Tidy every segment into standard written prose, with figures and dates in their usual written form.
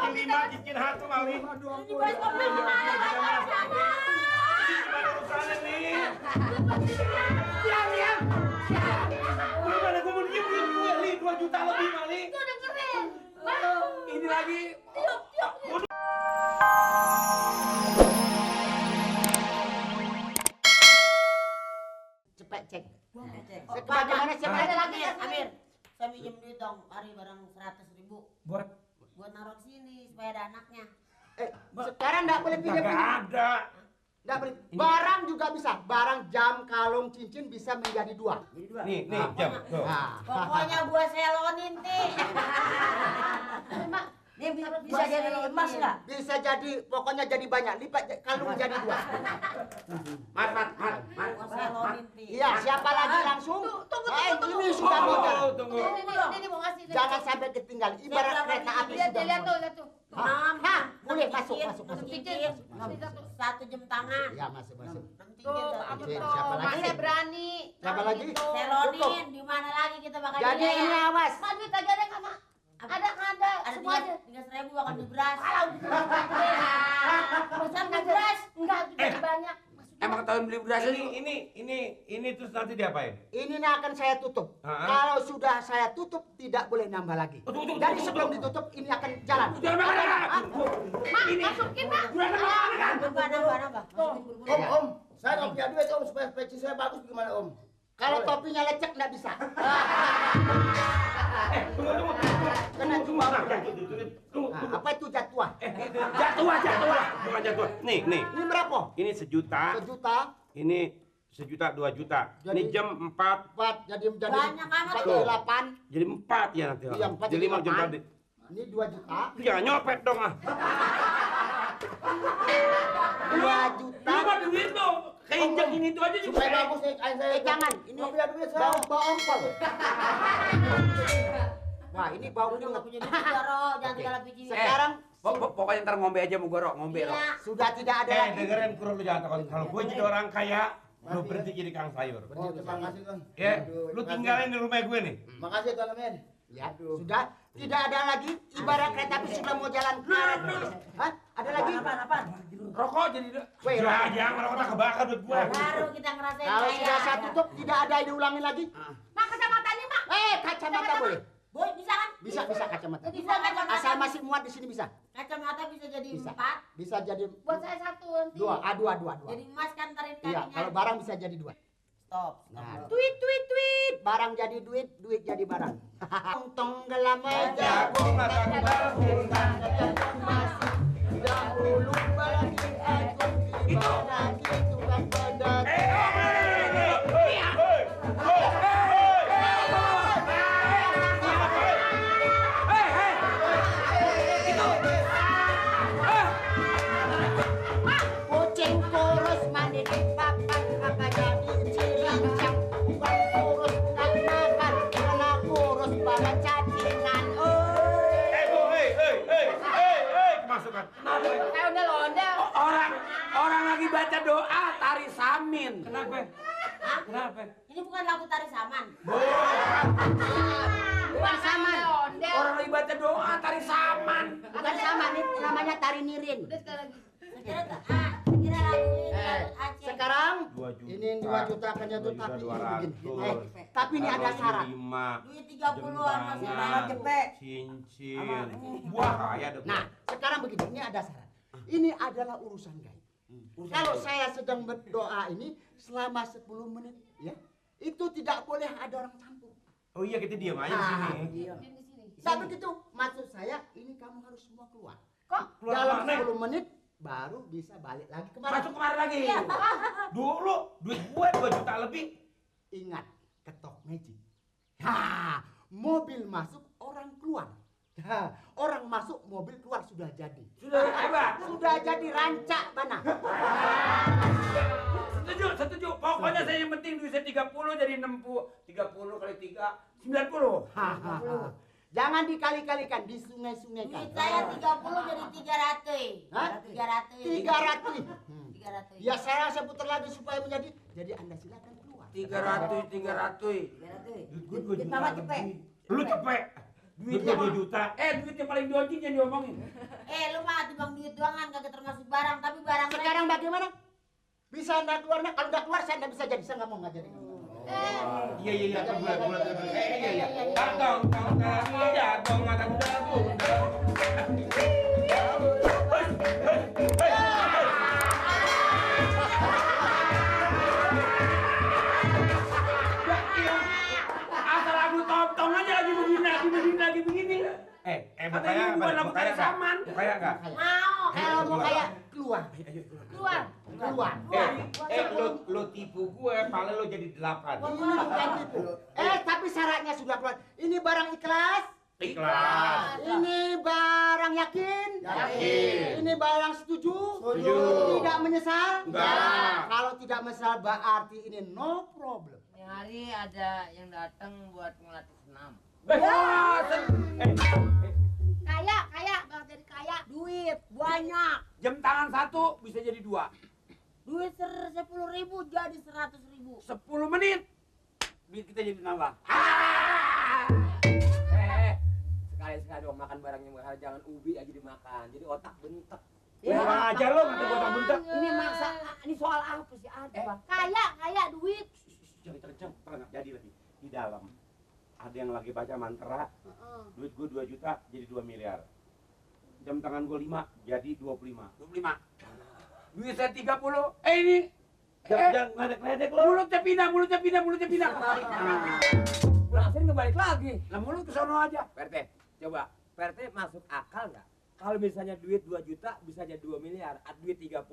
cincin 5, cincin 1 Mali. Ini bos om gimana urusannya nih? Diam. Gimana gue mau diem gue Li 2 juta lebih Mali. Itu dengerin. Ini lagi. Tiup. Cepet cek. Bagaimana siapa Ah. ada lagi ya? Amir, saya minjem duit dong, hari barang 100.000 Buat naruh di sini supaya ada anaknya. Sekarang nggak boleh pinjam. kagak ada. Nggak boleh. Barang juga bisa. Barang, jam, kalung, cincin bisa menjadi 2. Nih, jam. Tuh. Nah. Pokoknya gua selonin, Ti. Dia bisa jadi emas nggak? Bisa jadi, pokoknya jadi banyak. Lipat kalung jadi 2. Mat. Gua selonin, Ti. Iya, siapa lagi langsung? Tunggu. Ini sudah mau jalan. Tunggu. Ini mau ngasih. Jangan sampai ketinggalan. Ibarat kereta api Lihat sudah mau. lihat tuh. Boleh masuk. Cincin. 1 jam tangan. Ya, masuk. 6 cincin. Tuh, 1 aku jam Siapa tuh. lagi? Masih berani. Siapa lagi? Selonin, di mana lagi kita bakal Jadi ini awas. Mas duit aja ada nggak, Mak? Ada. ada Semua aja. 300.000 akan di beras. Perusahaan nggak beras. Enggak, jadi banyak. Emang ketahuan beli beras Ini terus nanti diapain? Ini akan saya tutup. Ah. Kalau sudah saya tutup, tidak boleh nambah lagi. Tunggu. Jadi sebelum ditutup, ini akan jalan. Jangan makan. Mak, masukin, Mak. Nambah. Om, saya nggak punya duit om supaya peci saya bagus gimana om? Kalau topinya lecek, nggak bisa. Tunggu. Kena cuma. Nah, apa itu jatuh? Jatuh. Bukan jatuh. Nih. Ini berapa? Ini 1 juta. 1 juta. Ini 1 juta 2 juta. Ini Jadi- jam 4. 4 jadi Banyak amat 4 tuh. 8. Jadi 4 ya nanti. Iya, 4 Jadi 5 jam 8. tadi. Ini 2 juta. Jangan nyopet dong ah. 2 juta. Lu mah duit dong. Keinjak ini tuh aja Supaya juga. bagus saya. Jangan. Ini Nggak punya duit saya. bau ompol. Wah, ini bau Udah nggak banget. punya duit juga, Ro. Jangan tinggal biji. Sekarang Pokoknya ntar ngombe aja mau gorok, ngombe Ro. Iya. sudah tidak ada lagi. Dengerin kurang lu jangan takut. Kalau gue jadi orang kaya, lu berhenti jadi kang sayur. Oh, terima kasih Tuan. Ya, Aduh, lu terima tinggalin di rumah gue nih. kasih. Makasih Tuan Amin. Ya, sudah tidak ada lagi. Ibarat kereta api sudah mau jalan. Hah? Ada lagi? Apaan? Rokok jadi. Weh, Jangan rokok tak kebakar duit gue. Baru kita ngerasain Kalau kaya. sudah saya tutup, tidak ada diulangi lagi. Mak, kacamatanya, Mak. Kacamata boleh. Boy, bisa kan? Bisa kacamata. Bisa kacamata. Asal masih muat di sini bisa. Kacamata bisa jadi Bisa. 4. Bisa jadi Buat saya 1 nanti. 2. Dua. Jadi emas kan tarin Iya, kakinya. kalau barang bisa jadi 2. Stop. Nah, tweet. Barang jadi duit, duit jadi barang. Tong gelam aja. Dahulu bagi aku gimana gitu kan pada. Kucing kurus mandi di papan apa jadi cirincang. Bukan kurus tak makan karena kurus pada cacingan. Kemasukan. Kayak ondel-ondel. Orang lagi baca doa tari samin. Kenapa? Hah? Kenapa? Ini bukan lagu tari saman. Bukan saman. Ondel. Orang lagi baca doa tari saman. Bukan saman, ini namanya tari nirin. Udah sekali lagi. Sekira lagu ini lagu Aceh. Sekarang 2 juta. ini 2 juta akan jatuh tapi ini begini. 2.200.000. Tapi ini ada syarat. 5. Duit 30-an masih Jembangan. banyak cepet. Cincin. Wah, kaya deh. Nah, sekarang begini, ini ada syarat. Ini adalah urusan gaib. Kalau saya sedang berdoa ini selama 10 menit, ya, itu tidak boleh ada orang campur. Oh iya, kita diam aja di sini. Iya. Di sini. Tak begitu, maksud saya ini kamu harus semua keluar. Kok? Keluar Dalam mana? 10 menit baru bisa balik lagi kemana? Masuk kemari lagi. Dulu duit gue 2 juta lebih. Ingat, ketok magic. Ha, mobil masuk, orang keluar. Ha, orang masuk, mobil keluar sudah jadi. Sudah hebat. Sudah jadi rancak mana? Setuju. Pokoknya saya yang penting duit saya 30 jadi 60. 30 kali 3 90. Ha, ha, ha. Jangan dikali-kalikan, disungai-sungaikan. Duit saya 30 jadi 300. Hah? 300. 300. 300. Ya saya putar lagi supaya menjadi. Jadi Anda silakan keluar. 300. 300. Duit gue Mama cepet. Lu cepet. Duit 2 juta. Duit yang paling dongking jangan diomongin. Lu mah timbang duit doangan kagak termasuk barang, tapi barang Sekarang bagaimana? Bisa anda keluar? Kalau nggak keluar saya nggak bisa jadi. Saya nggak mau ngajarin. Iya. Iya. Tangkong, jagong, makan jagung. Asal aku tong aja lagi begini. Katanya bukan lagu kaya zaman. Kaya enggak? mau. Kalau mau kayak keluar. Keluar. Lo tipu gue, pala lo jadi 8. Ini bukan tipu. Tapi syaratnya sudah keluar. Ini barang ikhlas. Ikhlas. Ini barang yakin. Ini barang setuju. Tidak menyesal. Enggak. Kalau tidak menyesal berarti ini no problem. Ini hari ada yang datang buat ngelatih senam. Kaya, bakal jadi kaya. Duit banyak. Jam tangan 1 bisa jadi 2. Duit 10.000 jadi 100.000. 10 menit duit kita jadi nambah. Sekali-sekali dong makan barangnya mahal, jangan ubi aja dimakan. Jadi otak bentek. Kurang ajar lo nanti gua bentak. Ini soal apa sih ada? Kaya duit. Jangan kenceng, pernah jadi lagi di dalam. Ada yang lagi baca mantra. Duit gua 2 juta jadi 2 miliar. Jam tangan gua 5 jadi 25. Duit saya 30. Ini jangan ngeledek lo. Mulutnya pindah. Langsung kembali lagi. Lah mulut ke sono aja. PRT, coba. PRT masuk akal nggak? Kalau misalnya duit 2 juta bisa jadi 2 miliar. Duit 30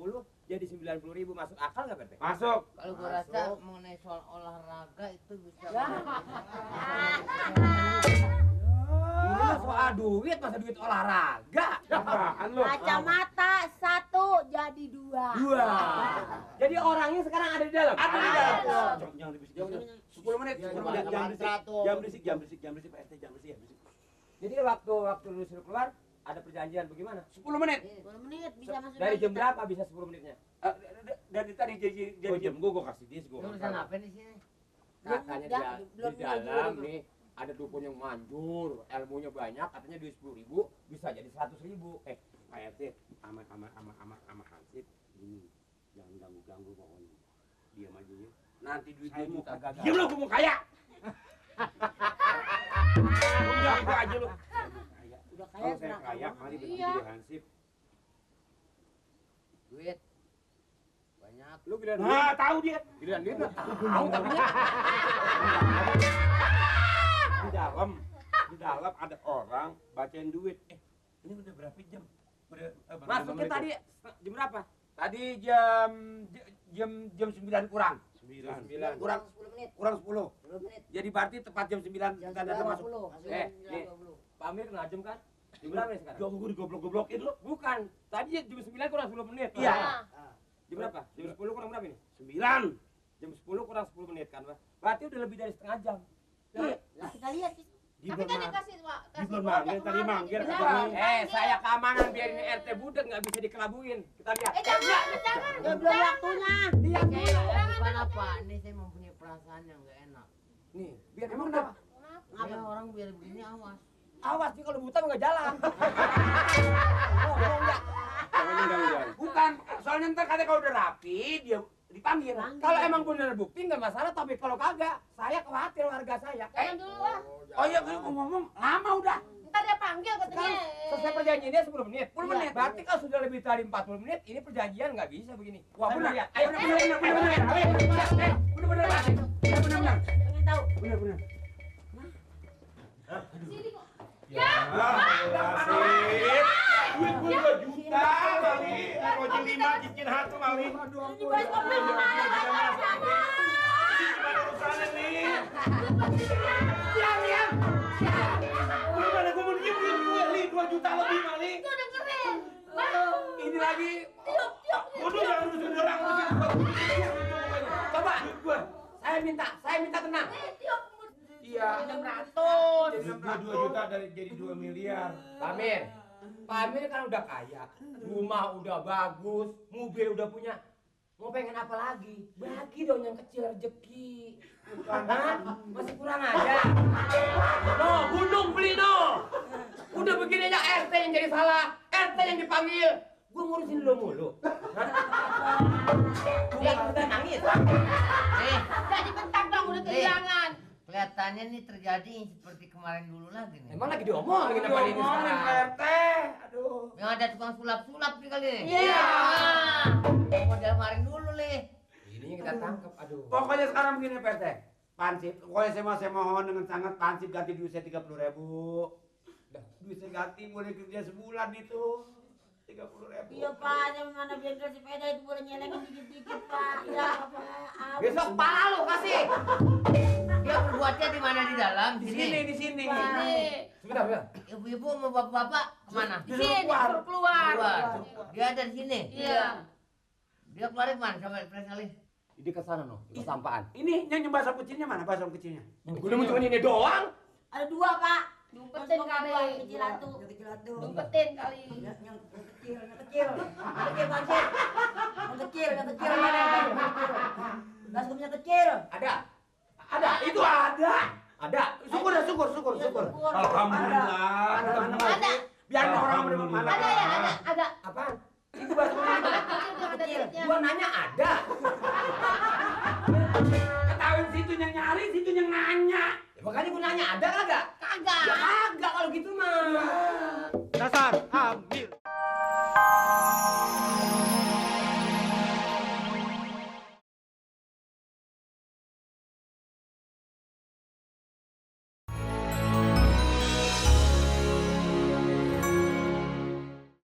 jadi 90.000. Masuk akal nggak PRT? Masuk. Kalau gua rasa mengenai soal olahraga itu bisa. Ini mah soal duit, masa duit olahraga? Apaan lo? Kacamata 1 jadi 2. Jadi orangnya sekarang ada di dalam. Ada di dalam. Jangan berisik. 10 menit. Jangan berisik PRT, jangan berisik. Jadi waktu lu suruh keluar ada perjanjian bagaimana? 10 menit. 10 menit bisa masuk. Dari jam berapa bisa 10 menitnya? Dari tadi jadi jam gua kasih dia gua. Urusan apa di sini? Katanya di dalam nih ada dukun yang manjur, ilmunya banyak, katanya duit 10.000 bisa jadi 100.000. PRT sama Hansip ini jangan ganggu pokoknya. Diam aja ya. Nanti duit Saya dia mau kagak. Diam lo, gua mau kaya. Ganggu aja lo. Udah kaya Kalau saya serah kaya, kamu. mari Iya. jadi Hansip. Duit banyak. Lu giliran Nah, tahu dia. giliran duit mah tahu tapi Di dalam ada orang bacain duit. Ini udah berapa jam? masuknya tadi jam berapa? Tadi jam 9 kurang. 9. Kurang 10 menit. Kurang 10. 10 menit. Jadi berarti tepat jam 9 Jam kita datang masuk. 9.20. Nih, Pak Amir kena jam kan? Jam berapa nih sekarang? Gua digoblok-goblokin lu. Bukan, tadi jam 9 kurang 10 menit. Iya. Jam berapa? Jam 10 kurang berapa ini? 9. Jam 10 kurang 10 menit kan, Pak? Berarti udah lebih dari setengah jam. Lah kita lihat sih. Di Tapi kan belum dikasih Pak. Di belum manggil, tadi manggil. Saya keamanan biar ini RT budek nggak bisa dikelabuin. Kita lihat. Jangan. Ya belum waktunya. Lihat dulu. Bukan apa, ini saya mempunyai perasaan yang gak enak. Nih, biar Emang budek. kenapa? Ngapa orang biar begini awas. Awas sih kalau buta nggak jalan. Jangan. Bukan, soalnya ntar katanya kalau udah rapi, dia dipanggil. Kalau emang bener bukti nggak masalah, tapi kalau kagak, saya khawatir warga saya. Jangan dulu lah. Oh iya, ngomong lama udah. Ntar dia panggil Sekarang katanya. selesai perjanjiannya 10 menit. 10 menit. Berarti kalau sudah lebih dari 40 menit, ini perjanjian nggak bisa begini. Wah, Bener. benar ya? Ayo, bener. Bener. Pengen tahu. Bener. Sini kok. Asik. Duit gua 2 juta kali. Rojil 5 cincin 1 kali. Ini bos mobil. Gimana urusannya nih? Diam. Gimana gua mau diem duit gua li 2 juta lebih kali. Itu dengerin. Ini lagi. Waduh, jangan urusin orang, urusin gua. Coba, Duit gua. saya minta tenang. Iya. 600. Duit gua 2 juta dari jadi 2 miliar. Pak Amir kan udah kaya, rumah udah bagus, mobil udah punya. Mau pengen apa lagi? Bagi dong yang kecil rezeki. Hah? Masih kurang aja. No, gunung beli no. Udah begini aja RT yang jadi salah, RT yang dipanggil. Gue ngurusin lo mulu. Udah nangis. Jadi bentak dong udah kehilangan. Kelihatannya nih terjadi seperti kemarin dulu lagi nih. Emang lagi diomongin apa ini sekarang? RT. Aduh. Yang ada tukang sulap-sulap nih kali. Iya. Model kemarin dulu nih. Ininya kita tangkap, aduh. Pokoknya sekarang begini Pak RT. Pansip, pokoknya saya mohon dengan sangat pansip ganti duit saya 30.000. Duit saya ganti boleh kerja sebulan itu. 30.000. Iya Pak, yang mana bengkel sepeda itu boleh nyelengin dikit-dikit Pak. Iya Pak. Besok pala lu kasih. Dia berbuatnya di mana di dalam? Di sini. Sebentar. Ibu-ibu sama bapak-bapak kemana? Di sini suruh keluar. Keluar. Dia ada di sini. Iya. Dia keluar kemana sama Pres kali? Di kesana no, di sampaan. Ini yang bahasa kecilnya mana? Bahasa kecilnya. Gue udah cuma ini doang. Ada 2 Pak. Dumpetin kali. Kecil atu. Dumpetin kali. Yang kecil Pansip. Yang kecil mana? Gasumnya kecil. Ada, itu ada. Ada. Syukur. Alhamdulillah. Ada. Biar orang mana. Ada ya, ada. Apaan? Itu bahasa Kecil. Gua nanya ada. Ketahuin situ yang nyari, situ yang nanya. Ya, makanya gua nanya ada kagak? Kagak. Ya